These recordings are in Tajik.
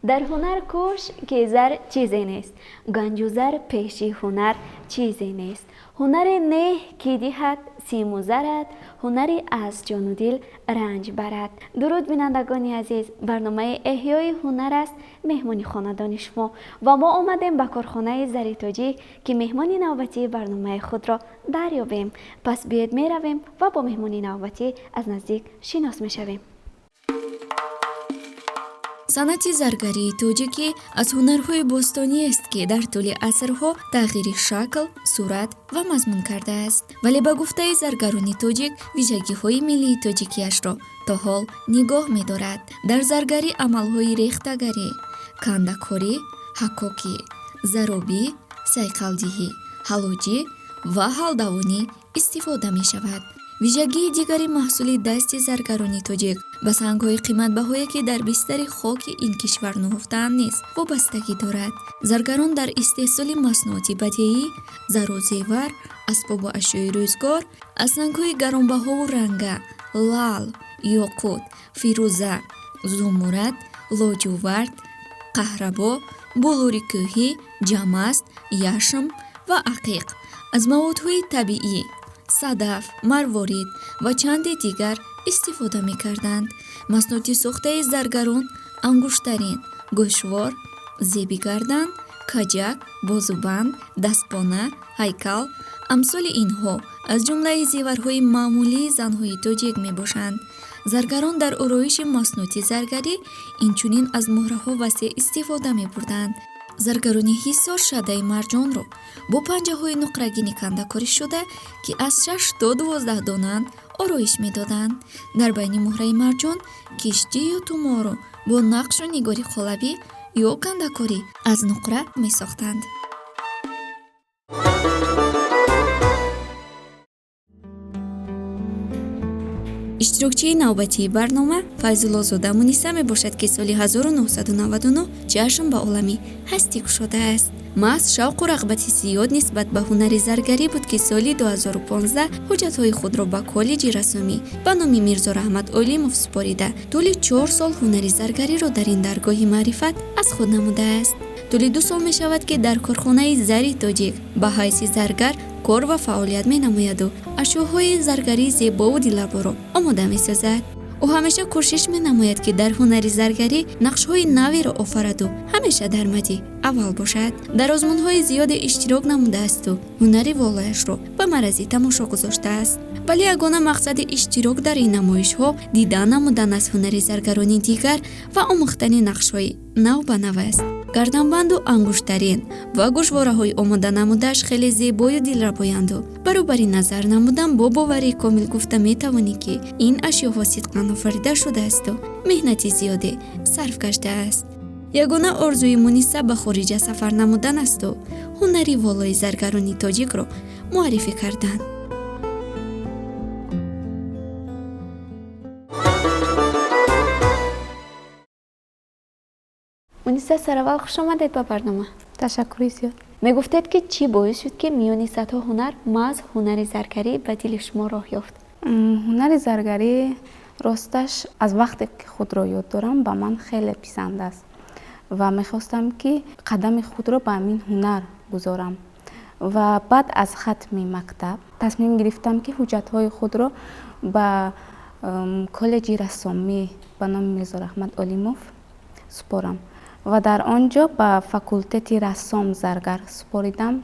Дар ҳунар кӯш, ки зар чизе нест, ганҷу зар пеши ҳунар чизе нест. Ҳунаре неҳ, ки диҳад симу зарат, ҳунаре аз ҷону дил ранҷ барад. Дуруд, бинандагони азиз! Барномаи Эҳёи ҳунар аст меҳмони хонадони шумо ва мо омадем ба корхонаи Зари Тоҷик, ки меҳмони навбатии барномаи худро дарёбем. Пас биёед, меравем ва бо меҳмони навбатӣ аз наздик шинос мешавем. Санъати заргарии тоҷикӣ аз ҳунарҳои бостониест, ки дар тӯли асрҳо тағйири шакл, сурат ва мазмун кардааст, вале ба гуфтаи заргарони тоҷик, вижагиҳои миллии тоҷикиашро то ҳол нигоҳ медорад. Дар заргарӣ амалҳои рехтагарӣ, кандакорӣ, ҳаккокӣ, заробӣ, сайқалдиҳӣ, ҳалоҷӣ ва ҳалдавонӣ истифода мешавад. Вижагии дигари маҳсули дасти заргарони тоҷик ба сангҳои қиматбаҳое, ки дар бистари хоки ин кишвар нуҳуфтаанд, низ вобастагӣ дорад. Заргарон дар истеҳсоли маснуоти бадеӣ, зару зевар, асбобу ашёи рӯзгор аз сангҳои гаронбаҳову ранга: лаъл, ёқут, фирӯза, зумуррад, лоҷувард, қаҳрабо, булури кӯҳӣ, ҷамаст, яшм ва ақиқ, аз маводҳои табиӣ садаф, марворид ва чанде дигар истифода мекарданд. Маснуоти сохтаи заргарон ангуштарин, гӯшвор, зеби гардан, каҷак, бозубанд, дастпона, ҳайкал, амсоли инҳо аз ҷумлаи зеварҳои маъмулии занҳои тоҷик мебошанд. Заргарон дар ороиши маснуоти заргарӣ инчунин аз муҳраҳо васеъ истифода мебурданд. Заргарони Ҳисор шадаи марҷонро бо панҷаҳои нуқрагини кандакорӣ шуда, ки аз 6 то 12 донаанд, ороиш медоданд. Дар байни муҳраи марҷон киштию туморро бо нақшу нигори қолабӣ ё кандакорӣ аз нуқра месохтанд. Иштирокчии навбатии барнома Файзуллозода Муниса мебошад, ки соли 1999 чашм ба олами ҳастӣ кушодааст. Маҳз шавқу рағбати зиёд нисбат ба ҳунари заргарӣ буд, ки соли 2015 ҳуҷҷатҳои худро ба коллеҷи рассомӣ ба номи Мирзо Раҳмат Олимов супорида, тӯли 4 сол ҳунари заргариро дар ин даргоҳи маърифат аз худ намудааст. Тӯли 2 сол мешавад, ки дар корхонаи Зари Тоҷик ба ҳайси заргар кор ва фаъолият менамояду ашёҳои заргарии зебову дилраборо омода месозад. Ӯ ҳамеша кӯшиш менамояд, ки дар ҳунари заргарӣ нақшҳои наверо офараду ҳамеша дар мади аввал бошад. Дар озмунҳои зиёде иштирок намудаасту ҳунари волояшро ба маррази тамошо гузоштааст, вале ягона мақсади иштирок дар ин намоишҳо дида намудан аз ҳунари заргарони дигар ва омӯхтани нақшҳои нав ба нав аст. Гарданбанду ангуштарин ва гӯшвораҳои омода намудааш хеле зебою дилрабоянду баробари назар намудан бо боварии комил гуфта метавонӣ, ки ин ашёҳо сидқан офарида шудаасту меҳнати зиёде сарф гаштааст. Ягона орзуи Муниса ба хориҷа сафар намудан асту ҳунари волои заргарони тоҷикро муаррифӣ кардан. Муниса, сараввал хуш омадед ба барнома. Ташаккури зиёд. Мегуфтед, ки чӣ боис шуд, ки миёни садҳо ҳунар маҳз ҳунари заргарӣ ба дили шумо роҳ ёфт? Ҳунари заргарӣ, росташ, аз вақте ки худро ёд дорам, ба ман хеле писанд аст ва мехостам, ки қадами худро ба ҳамин ҳунар гузорам. Ва баъд аз хатми мактаб тасмим гирифтам, ки ҳуҷҷатҳои худро ба коллеҷи рассомӣ ба номи Мирзо Раҳмат Олимов супорам ва дар он ҷо ба факултети рассом заргар супоридам.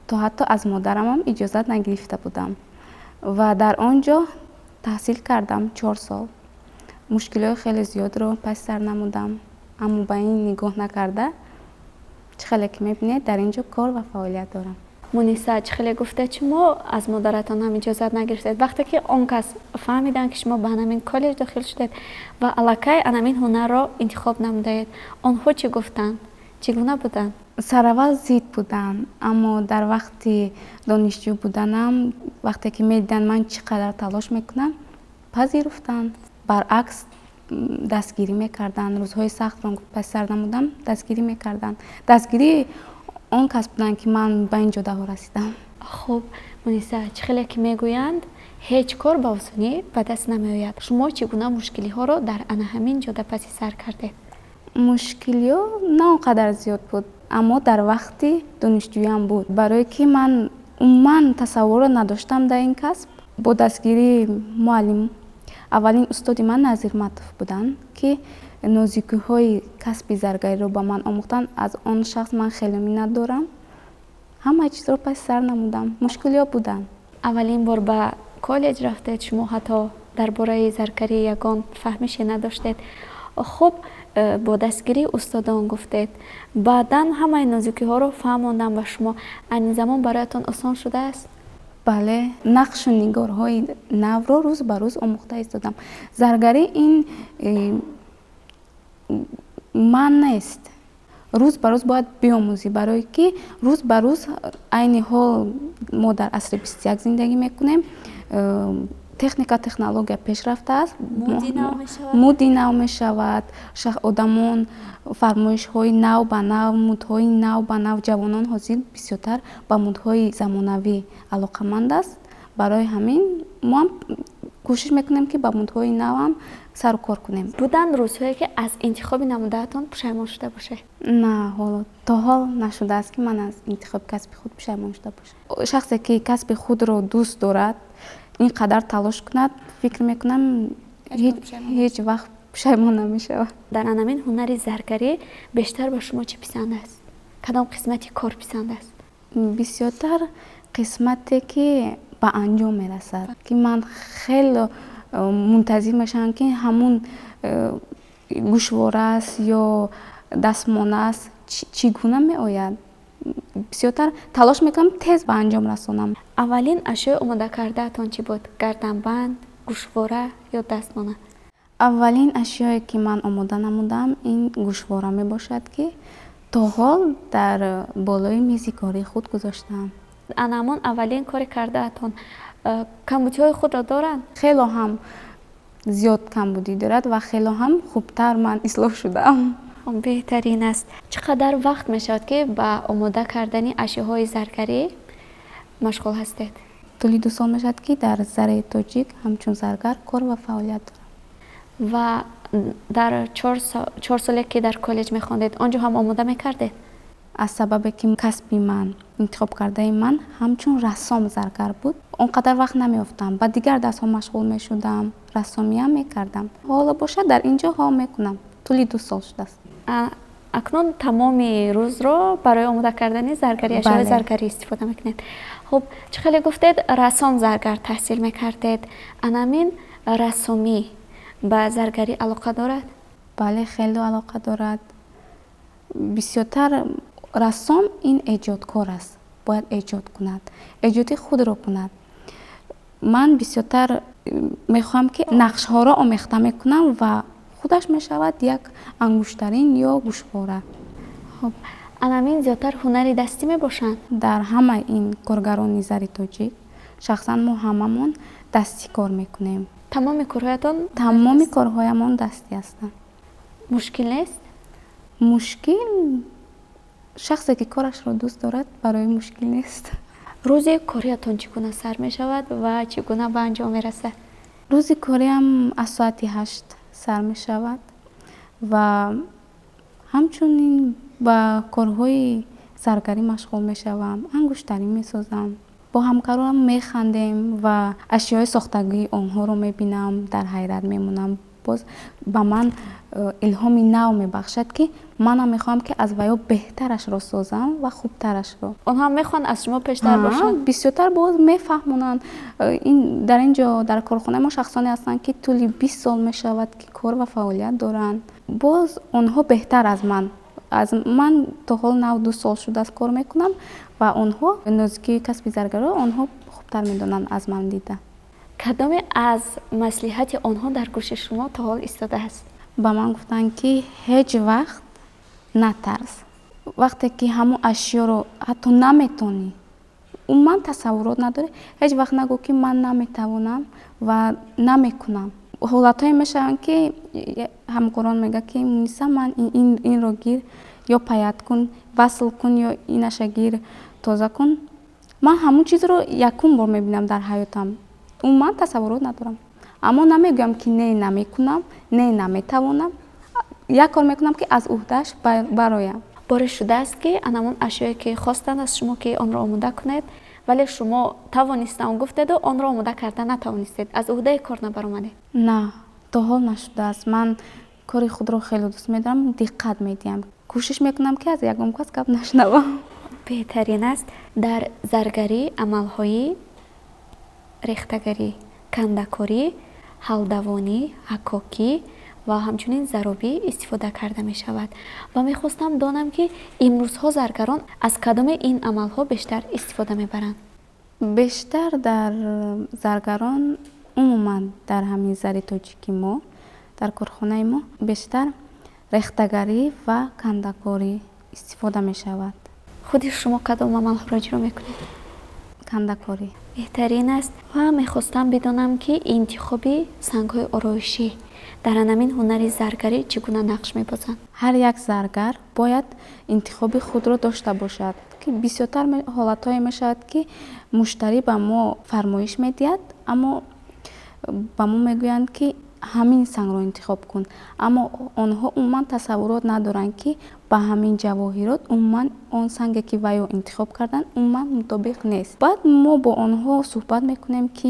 То ҳатто аз модарамам иҷозат нагирифта будам ва дар он ҷо таҳсил кардам 4 сол. Мушкилиҳои хеле зиёдро паси сар намудам, аммо ба ин нигоҳ накарда, чӣ хеле ки мебинед, дар ин ҷо кор ва фаъолият дорам. Муниса, чӣ хеле гуфтед, шумо аз модаратон ҳам иҷозат нагирифтед. Вақте ки он кас фаҳмиданд, ки шумо ба ҳамин коллеҷ дохил шудед ва аллакай анамин ҳунарро интихоб намудаед, онҳо чӣ гуфтанд, чӣ гуна буданд? Сараввал зид буданд, аммо дар вақти донишҷӯ буданам, вақте ки медиданд, ман чӣ қадар талош мекунам, пазируфтанд. Баръакс, дастгирӣ мекарданд. Рӯзҳои сахтро паси сар намудам, дастгирӣ мекарданд. Дастгирии он кас буданд, ки ман ба ин ҷодаҳо расидам. Хуб, Муниса, чӣ хеле ки мегӯянд, ҳеҷ кор ба осонӣ ба даст намеояд. Шумо чӣ гуна мушкилиҳоро дар ана ҳамин ҷода паси сар кардед? Мушкилиҳо на он қадар зиёд буд, аммо дар вақти донишҷӯям буд, барое ки ман умуман тасаввурро надоштам дар ин касб. Бо дастгирии муаллим, аввалин устоди ман Назирматов буданд, ки нозикиҳои касби заргариро ба ман омӯхтанд. Аз он шахс ман хеле миннат дорам. Ҳамаи чизро паси сар намудам. Мушкилиҳо буданд. Аввалин бор ба коллеҷ рафтед, шумо ҳатто дар бораи заргарӣ ягон фаҳмише надоштед. Хуб, бо дастгирии устодон гуфтед, баъдан ҳамаи нозукиҳоро фаҳмондам ба шумо. Айни замон бароятон осон шудааст? Бале, нақшу нигорҳои навро рӯз ба рӯз омӯхта истодам. Заргарӣ ин ман нест, рӯз ба рӯз бояд биомӯзӣ, барое ки рӯз ба рӯз, айни ҳол мо дар асри 21 зиндагӣ мекунем, техника, технология пеш рафтааст, муди нав мешавад, одамон фармоишҳои нав ба нав, мудҳои нав ба нав. Ҷавонон ҳозир бисёртар ба мудҳои замонавӣ алоқаманд аст. Барои ҳамин мо ҳам кӯшиш мекунем, ки ба мудҳои навам сару кор кунем. Буданд рӯзҳое, ки аз интихоби намудаатон пушаймон шуда бошед? На, ҳоло то ҳол нашудааст, ки ман аз интихоби касби худ пушаймон шуда бошам. Шахсе ки касби худро дӯст дорад, ин қадар талош кунад, фикр мекунам, ҳеҷ вақт пушаймон намешавад. Дар анамин ҳунари заргарӣ бештар ба шумо чӣ писанд аст? Кадом қисмати кор писанд аст? Бисёртар қисмате, ки ба анҷом мерасад, ки ман хеле мунтазир мешавам, ки ҳамун гӯшвора аст ё дастмона аст, чӣ гуна меояд. Бисёртар талош мекунам тез ба анҷом расонам. Аввалин ашёи омода кардаатон чӣ буд? Гарданбанд, гӯшвора ё дастмона? Аввалин ашёе, ки ман омода намудам, ин гӯшвора мебошад, ки то ҳол дар болои мизи кории худ гузоштаам. Ана ҳамон аввалин кори кардаатон камбудиҳои худро доранд? Хело ҳам зиёд камбудӣ дорад ва хело ҳам хубтар ман ислоҳ шудаам. Беҳтарин аст. Чӣ қадар вақт мешавад, ки ба омода кардани ашёҳои заргарӣ машғул ҳастед? Тӯли 2 сол мешавад, ки дар Зари Тоҷик ҳамчун заргар кор ва фаъолият дорам. Ва дар 4 соле, ки дар коллеҷ мехондед, он ҷо ҳам омода мекардед? Аз сабабе ки касби ман, интихоб кардаи ман ҳамчун рассом заргар буд, он қадар вақт намеёфтам, ба дигар дарсҳо машғул мешудам, рассомиам мекардам. Ҳоло бошад, дар ин ҷо ҳо мекунам, тӯли 2 сол шудааст. Акнун тамоми рӯзро барои омода кардани заргарӣ, ашёи заргарӣ истифода мекунед. Хуб, чӣ хеле гуфтед, рассом заргар таҳсил мекардед. Анамин рассомӣ ба заргарӣ алоқа дорад? Бале, хеле алоқа дорад. Бисёртар рассом ин эҷодкор аст, бояд эҷод кунад, эҷоди худро кунад. Ман бисёртар мехоҳам, ки нақшҳоро омехта мекунам ва худаш мешавад як ангуштарин ё гӯшвора. Хуб, анамин зиёдтар ҳунари дастӣ мебошанд? Дар ҳамаи ин коргарони Зари Тоҷик, шахсан мо ҳамамон дастӣ кор мекунем. Тамоми корҳоятон? Тамоми корҳоямон дастӣ ҳастанд. Мушкил нест? Мушкил, шахсе ки корашро дӯст дорад, барои мушкил нест. Рӯзи кориятон чӣ гуна сар мешавад ва чӣ гуна ба анҷом мерасад? Рӯзи кориам аз соати 8 сар мешавад ва ҳамчунин ба корҳои заргарӣ машғул мешавам, ангуштарин месозам, бо ҳамкоронам механдем ва ашёи сохтагии онҳоро мебинам, дар ҳайрат мемонам. Боз ба ман илҳоми нав мебахшад, ки манам мехоҳам, ки аз ваё беҳтарашро созам ва хубтарашро. Онҳо ҳам мехоҳанд аз шумо пештар бошанд? Бисёртар боз мефаҳмонанд. Дар ин ҷо, дар корхонаи мо, шахсоне ҳастанд, ки тӯли 20 сол мешавад, ки кор ва фаъолият доранд. Боз онҳо беҳтар аз ман. Аз ман то ҳол нав 2 сол шудааст кор мекунам ва онҳо нозикии касби заргариро онҳо хубтар медонанд аз ман дида. Кадоме аз маслиҳати онҳо дар гӯши шумо то ҳол истодааст? Ба ман гуфтанд, ки ҳеҷ вақт натарс, вақте ки ҳамон ашёро ҳатто наметонӣ, умуман тасаввурот надорӣ, ҳеҷ вақт нагӯ, ки ман наметавонам ва намекунам. Ҳолатҳое мешаванд, ки ҳамкорон мегӯяд, ки Муниса, ман инро гир ё паят кун, васл кун ё инаша гир, тоза кун. Ман ҳамон чизро якум бор мебинам дар ҳаётам, умуман тасаввурот надорам, аммо намегӯям, ки не, намекунам, не, наметавонам. Як кор мекунам, ки аз уҳдааш бароям. Боре шудааст, ки анамон ашёе ки хостанд аз шумо, ки онро омода кунед, вале шумо тавонистам гуфтеду онро омода карда натавонистед, аз уҳдаи кор набаромадед? На, то ҳол нашудааст. Ман кори худро хеле дӯст медорам, диққат медиҳам, кӯшиш мекунам, ки аз ягон кас гап нашунавам. Беҳтарин аст. Дар заргарӣ амалҳои рехтагарӣ, кандакорӣ, ҳалдавонӣ, ҳаккокӣ ва ҳамчунин заробӣ истифода карда мешавад ва мехостам донам, ки имрӯзҳо заргарон аз кадоме ин амалҳо бештар истифода мебаранд? Бештар дар заргарон, умуман дар ҳамин зари тоҷики мо, дар корхонаи мо бештар рехтагарӣ ва кандакорӣ истифода мешавад. Худи шумо кадом амалҳоро иҷро мекунед? Кандакорӣ. Беҳтарин аст. Ва мехостам бидонам, ки интихоби сангҳои ороишӣ дар анамин ҳунари заргарӣ чӣ гуна нақш мебозанд? Ҳар як заргар бояд интихоби худро дошта бошад, ки бисёртар ҳолатҳое мешавад, ки муштарӣ ба мо фармоиш медиҳад, аммо ба мо мегӯянд, ки ҳамин сангро интихоб кун, аммо онҳо умуман тасаввурот надоранд, ки ба ҳамин ҷавоҳирот умуман он санге, ки вайо интихоб карданд, умуман мутобиқ нест. Баъд мо бо онҳо суҳбат мекунем, ки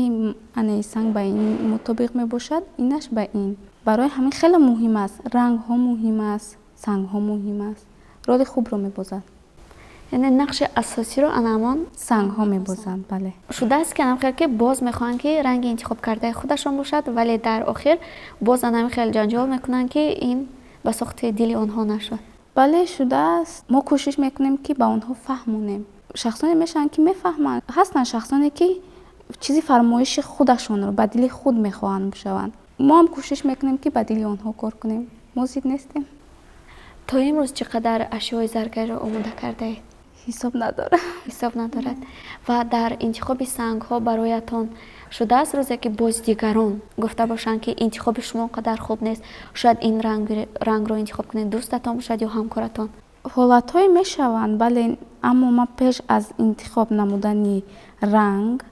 ана ин санг ба ин мутобиқ мебошад, инаш ба ин. Барои ҳамин хеле муҳим аст, рангҳо муҳим аст, сангҳо муҳим аст, роли хубро мебозад. Яъне нақши асосиро анаамон сангҳо мебозанд, бале. Шудааст, ки анам хел ки боз мехоҳанд, ки ранги интихобкардаи худашон бошад, вале дар охир боз анами хел ҷанҷол мекунанд, ки ин ба сохти дили онҳо нашуд? Бале, шудааст. Мо кӯшиш мекунем, ки ба онҳо фаҳмонем. Шахсоне мешаванд, ки мефаҳманд, ҳастанд шахсоне, ки чизи фармоиши худашонро ба дили худ мехоҳанд бишаванд. Мо ҳам кӯшиш мекунем, ки ба дили онҳо кор кунем, мо зид нестем. То имрӯз чӣ қадар ашёи заргариро омода кардаед? Ҳисоб надорам. Ҳисоб надорад. Ва дар интихоби сангҳо бароятон шудааст рӯзе, ки боз дигарон гуфта бошанд, ки интихоби шумо он қадар хуб нест, шояд ин рангро интихоб кунед, дӯстатон бошад ё ҳамкоратон? Ҳолатҳое мешаванд, бале, аммо ман пеш аз интихоб намудани ранг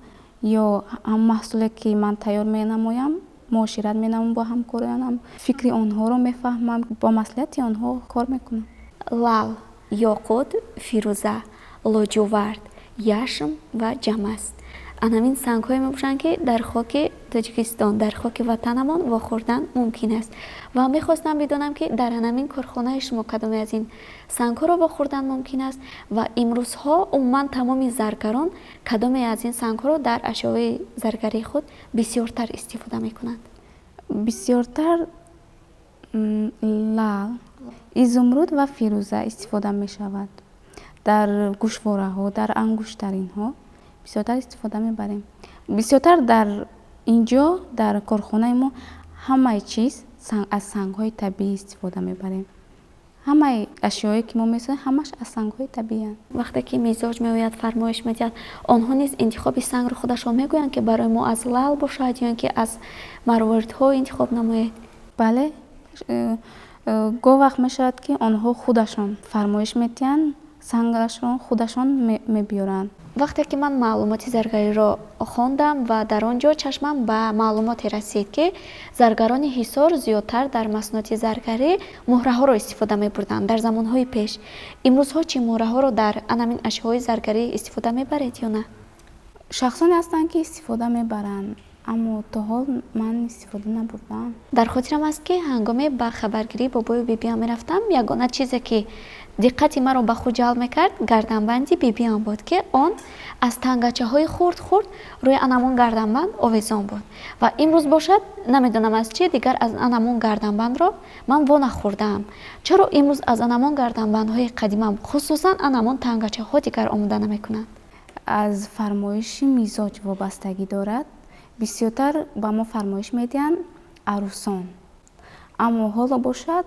ё ҳамон маҳсуле, ки ман тайёр менамоям, муошират менамоям бо ҳамкоронам, фикри онҳоро мефаҳмам, бо маслиҳати онҳо кор мекунам. Лал, ёқут, фирӯза, лоҷувард, яшм ва ҷамаст анамин сангҳое мебошанд, ки дар хоки Тоҷикистон, дар хоки ватанамон вохӯрдан мумкин аст. Ва мехостам бидонам, ки дар анамин корхонаи шумо кадоме аз ин сангҳоро вохӯрдан мумкин аст ва имрӯзҳо умуман тамоми заргарон кадоме аз ин сангҳоро дар ашёи заргарии худ бисёртар истифода мекунанд? Бисёртар лал, изумруд ва фирӯза истифода мешавад. Дар гӯшвораҳо, дар ангуштаринҳо бисёртар истифода мебарем. Бисёртар дар инҷо, дар корхонаи мо, ҳамаи чиз аз сангҳои табиӣ истифода мебарем. Ҳамаи ашёое, ки мо месозем, ҳамаш аз сангҳои табиианд. Вақте ки мизоҷ меояд, фармоиш медиҳад, онҳо низ интихоби сангро худашон мегӯянд, ки барои мо аз лал бошад ё ин ки аз марворидҳо интихоб намоед? Бале, гоҳ вақт мешавад, ки онҳо худашон фармоиш медиҳанд, сангашро худашон мебиёранд. Вақте ки ман маълумоти заргариро хондам ва дар он ҷо чашмам ба маълумоте расид, ки заргарони Ҳисор зиёдтар дар маснуоти заргарӣ муҳраҳоро истифода мебурданд дар замонҳои пеш. Имрӯзҳо чӣ, муҳраҳоро дар анамин ашёҳои заргарӣ истифода мебаред ё на? Шахсоне ҳастанд, ки истифода мебаранд, аммо то ҳол ман истифода набурдаам. Дар хотирам аст, ки ҳангоме ба хабаргирии бобою бибиам мерафтам, ягона чизе, ки диққати маро ба худ ҷалб мекард, гарданбанди бибиам буд, ки он аз тангачаҳои хурд хурд рӯи анамон гарданбанд овезон буд. Ва имрӯз бошад, намедонам аз чи, дигар аз анамон гарданбандро ман во нахӯрдаам. Чаро имрӯз аз анамон гарданбандҳои қадимам, хусусан анамон тангачаҳо, дигар омода намекунанд? Аз фармоиши мизоҷ вобастагӣ дорад. Бисёртар ба мо фармоиш медиҳанд арӯсон, аммо ҳоло бошад,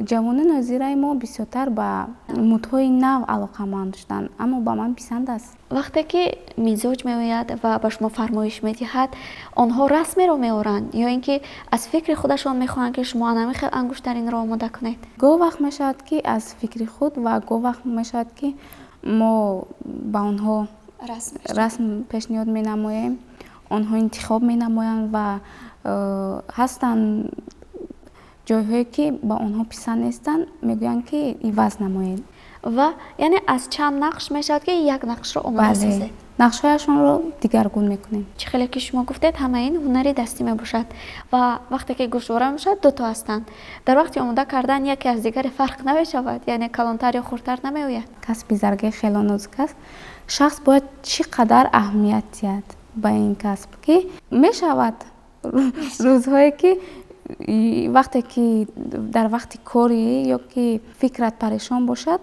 ҷавонони нозираи мо бисёртар ба мӯдҳои нав алоқаманд шуданд, аммо ба ман писанд аст. Вақте ки мизоҷ меояд ва ба шумо фармоиш медиҳад, онҳо расмеро меоранд ё ин ки аз фикри худашон мехоҳанд, ки шумо анами хел ангуштаринро омода кунед? Гоҳ вақт мешавад, ки аз фикри худ, ва гоҳ вақт мешавад, ки мо ба онҳо расм пешниҳод менамоем, онҳо интихоб менамоянд ва ҳастанд Ҷойҳое, ки ба онҳо писанд нестанд, мегӯянд, ки иваз намоед. Ва яъне аз чанд нақш мешавад, ки як нақшро омода созед? Нақшҳояшонро дигаргун мекунем. Чӣ хеле ки шумо гуфтед, ҳамаи ин ҳунари дастӣ мебошад ва вақте ки гӯшвора мешавад, дуто ҳастанд. Дар вақти омода кардан яке аз дигаре фарқ намешавад, яъне калонтар ё хурдтар намеояд? Касби заргарӣ хело нозук аст. Шахс бояд чӣ қадар аҳамият диҳад ба ин касб, ки мешавад рӯзҳое, ки вақте ки дар вақти корӣ ё ки фикрат парешон бошад,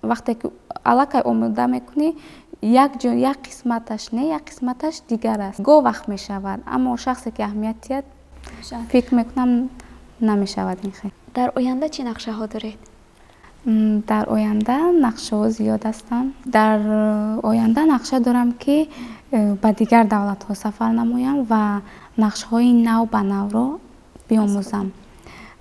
вақте ки аллакай омода мекунӣ, як ҷо як қисматаш не, як қисматаш дигар аст, гоҳ вақт мешавад. Аммо шахсе, ки аҳамият диҳад, фикр мекунам, намешавад ин хел. Дар оянда чӣ нақшаҳо доред? Дар оянда нақшаҳо зиёд ҳастанд. Дар оянда нақша дорам, ки ба дигар давлатҳо сафар намоям ва нақшҳои нав ба навро биомӯзам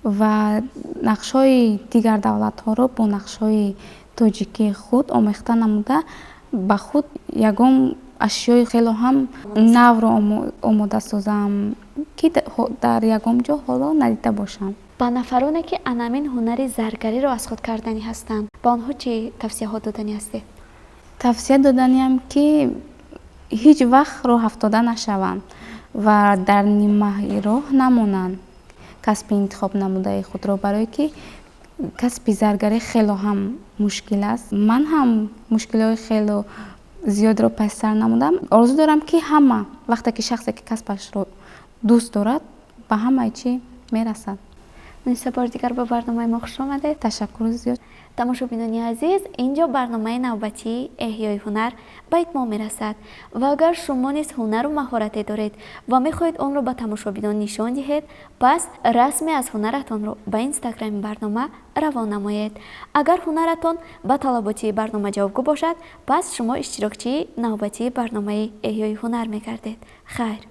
ва нақшҳои дигар давлатҳоро бо нақшҳои тоҷикии худ омехта намуда, ба худ ягон ашёи хело ҳам навро омода созам, ки дар ягон ҷо ҳоло надида бошам. Ба нафароне, ки анамин ҳунари заргариро аз худ карданӣ ҳастанд, ба онҳо чӣ тавсияҳо доданӣ ҳастед? Тавсия доданиам, ки ҳеҷ вақт роҳафтода нашаванд ва дар нимаи роҳ намонанд касби интихоб намудаи худро, барое ки касби заргарӣ хело ҳам мушкил аст. Ман ҳам мушкилиҳои хело зиёдро паси сар намудам. Орзу дорам, ки ҳама вақте ки шахсе ки касбашро дӯст дорад, ба ҳамаи чӣ мерасад. Муниса, бори дигар ба барномаи мо хуш омадед. Ташаккури зиёд. Тамошобинони азиз, инҷо барномаи навбатии «Эҳёи ҳунар» ба итмом мерасад ва агар шумо низ ҳунару маҳорате доред ва мехоҳед онро ба тамошобинон нишон диҳед, пас расме аз ҳунаратонро ба инстаграми барнома равон намоед. Агар ҳунаратон ба талаботи барнома ҷавобгӯ бошад, пас шумо иштирокчии навбатии барномаи «Эҳёи ҳунар» мегардед. Хайр.